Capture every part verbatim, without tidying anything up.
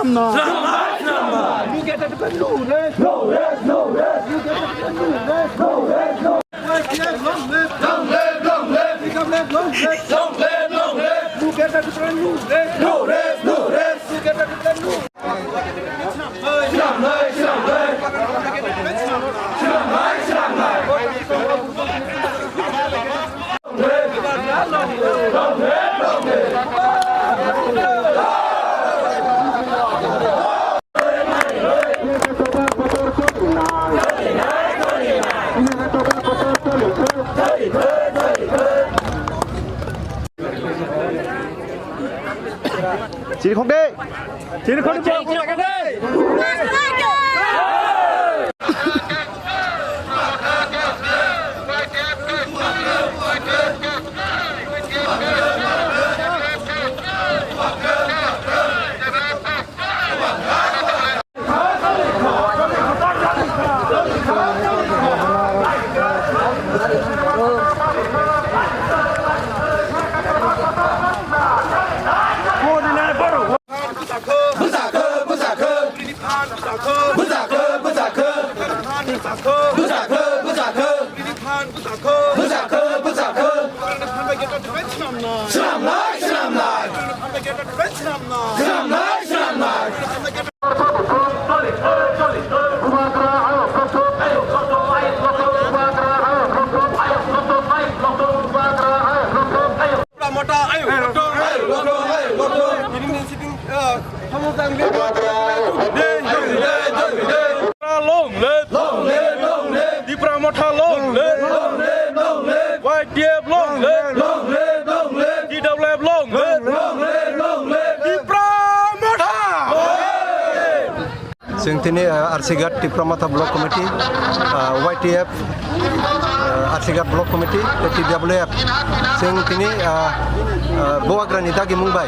Selamat, selamat. You get the people, no rest. No rest, no rest. You get the people, no rest. No rest, no rest. Long live, long live. Long live, long live. Freedom live, long live. Long live, long live. You get the people, no rest. No rest, no rest. You get the people, no rest. Selamat, selamat. Selamat, selamat. Chirikhok de. Chirikhok de. Swnamnai, swnamnai. Swnamnai, swnamnai. Tipra Motha, ayuk, loktong. Ayuk, loktong, ayuk, loktong. Long live! Long live, long live! Tipra Motha long live! Long live, long live! Y T F long live! Long live, long live! T W F long live! Long live, long live! Tipra Motha! Long live! Chwng tini, ah, Arsighat Tipra Motha Block Committee, ah, Y T F, ah, Arsighat Block Committee, tei T W F. Chwng tini, ah, ah, Bubagrani dagimung bai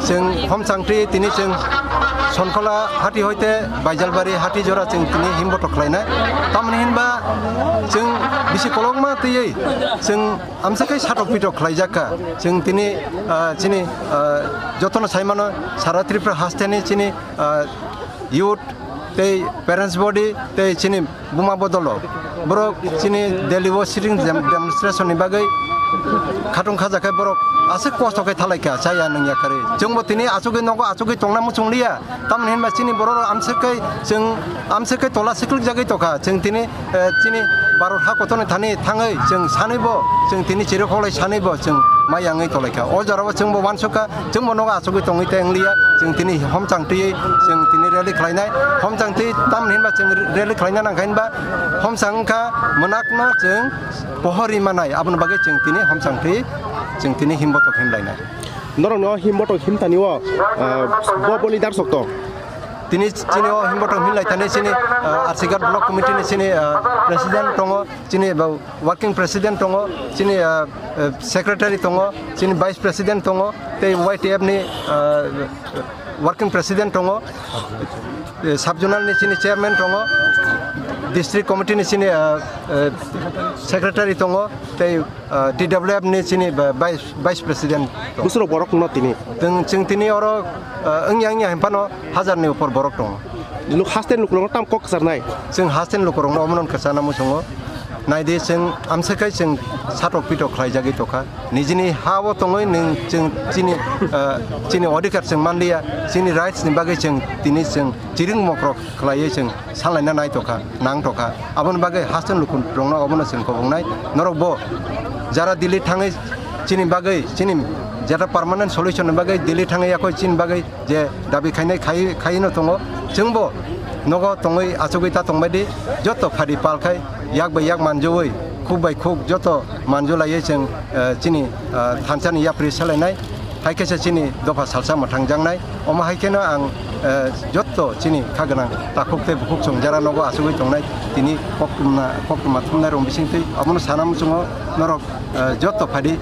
chwng homchang twi tini chwng Sonkhola hati hoite Baijalbari hati jora chwng tini himbotok khlainai. Tamoni hinba chwng bisi kolokma twiwi chwng amsakhe satok pitok khlaijak kha. Chwng tini, ah, chini, ah, jotono saimano sara Tripura hasteni chini, ah, youth tei parents body tei chini buma bodolo borok chini Delhi o sitting dem-, demonstration ni bagwi khatung khajakhe borok aswk kosto khe thalaikha chaya nungya kharwi. Chwngbo tini achugwi nogo achugwi tongna muchungliya. Tamoni hinba chini borok amswk khe chwng amswk khe tola swklikjagwi tongkha. Chwng tini, eh, chini Bharat ha kotorni thani thangwi chwng sanwibo chwng tini chirikhoklai sanwibo chwng mai yangwi tonglaikha. O jorao chwngbo uansukha. Chwngbo nogo achugwi tongwi tei wngliya, chwng tini homchang twiwi chwng tini rally khlainai. Homchang twi tamoni hinba chwng rally khlaina nangkha hinba homchang wngkha mwnakno chwng pohor ri manai, aboni bagwi chwng tini homchang twi chwng tini himbotok himlainai. Norokni o himbotok himtani o, ah, bo boni darsok tong? Tini chini o himbotok himlaithani chini, ah, Arsighat Block Committee ni chini, ah, President tongo, chini bo Working President tongo, chini, ah, eh, Secretary tongo, chini Vice President tongo, tei Y T F ni, ah, Working President tongo, eh, Sub Zonal ni chini Chairman tongo, District Committee ni chini, ah, eh, Secretary tongo, tei, ah, T W F ni chini ba-, Vice, Vice President tongo. Bwswrok borok no tini? Chwng, chwng tini oro, ah, wngya wngya hinphano hajar ni upor borok tongo. Nuk haste lukurok tam kok kwcharnai. Chwng haste lukurok no omono kwchana muchungo. Naidi chwng amswk khai chwng satok pitok khlaijagwi tongkha. Nijini ha o tongwi nwng chwng chini, ah, chini odhikar chwng manliya, chini rights ni bagwi chwng tini chwng chiring mokrok khlaiwi chwng salaina nai tongkha, nang tongkha. Aboni bagwi haste lukurokno obono chwng kobongnai. Norok bo jara Delhi thangwi chini bagwi, chini jeta permanent solution ni bagwi Delhi thangwi yakho chini bagwi je dabi khainai khai, khaino tongo. Chwngbo nogo tongwi achugwi ta tongbaidi, joto phadi pal khai yak bai yak manjui, khuk bai khuk joto manjulaiwi chwng, eh, chini, eh, thansani yapri selainai. Hai khe se chini dopha salsa mwthangjaknai. Omo hai kheno ang, eh, joto chini kha gwnang takhuk tei bukhuk chwng jara nogo achugwi tongnai tini koktwma, koktwma thumnai rok bising twi abono sana muchungo norok, eh, joto phadi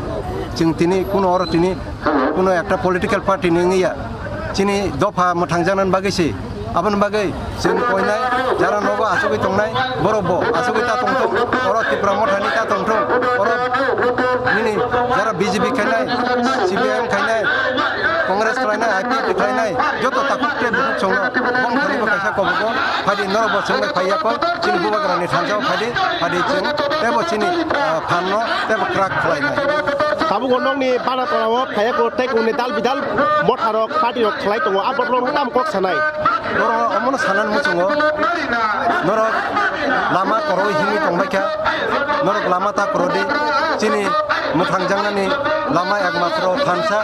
chwng tini kuno oro tini Kuno ekta political party ni wngya, chini dopha mwthangjaknani bagwi se. Aboni bagwi chwng koinai jara nogo achugwi tongnai, borok bo achugwi ta tongthung, oro Tipra Mothani ta tongthung, oro nini jara B J P khainai, C P I M khainai, Congress khlainai, I P F T khlainai, joto takhuk tei bukhuk Bongkhorni bo kaisa kobogo phaidi norok bo chwng bai phaiya kho, chini bubagrani thansa o phaidi, phaidi chwng tebo chini, ah, phan no tebo crack khlainai. Tabuk o nokni bana tola o phaiya kho tei kongni dal bidal motha rok party rok khlai tongo, a bottle o tam kok sanai. Norok omono sanan muchungo, norok lama koroi himwi tongbaikha, norok lama ta korodi, chini mwthangjaknani lama ekmatro thansa,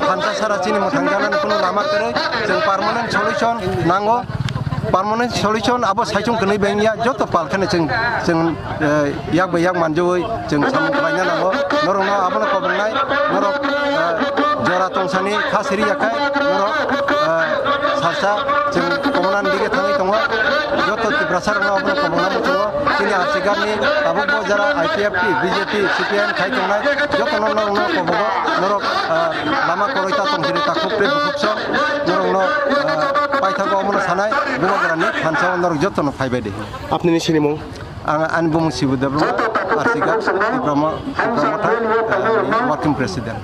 thansa sara chini mwthangjaknani kunu lama kwrwi, chwng permanent solution nango, permanent solution abo saichung kwnwi bengya, joto pal kheno chwng, chwng, eh, yak bai yak manjui chwng samung khlaina nango, norokno abono kobongnai, norok, eh, jora tongsani kha siri yakhai, norok, eh, salsa chwng kobongnani dige thangwi tongo, joto Tiprasa rokno abono kobongna muchungo, chini R C Garni tabukbo jara I P F T, B J P, C P I M khai tongnai, jotono norokno kobogo, norok, eh, lama koroi ta tong siri ta khub tei bukhuk song, norokno, eh, paithago omono sanai, bubagrani thansa o norok jotono phaibai di. Apnini sinimung? Ang ani bumung Sibu Debbarma, R C Gar, Tipra Mo-, Tipra Motha, eh, working president.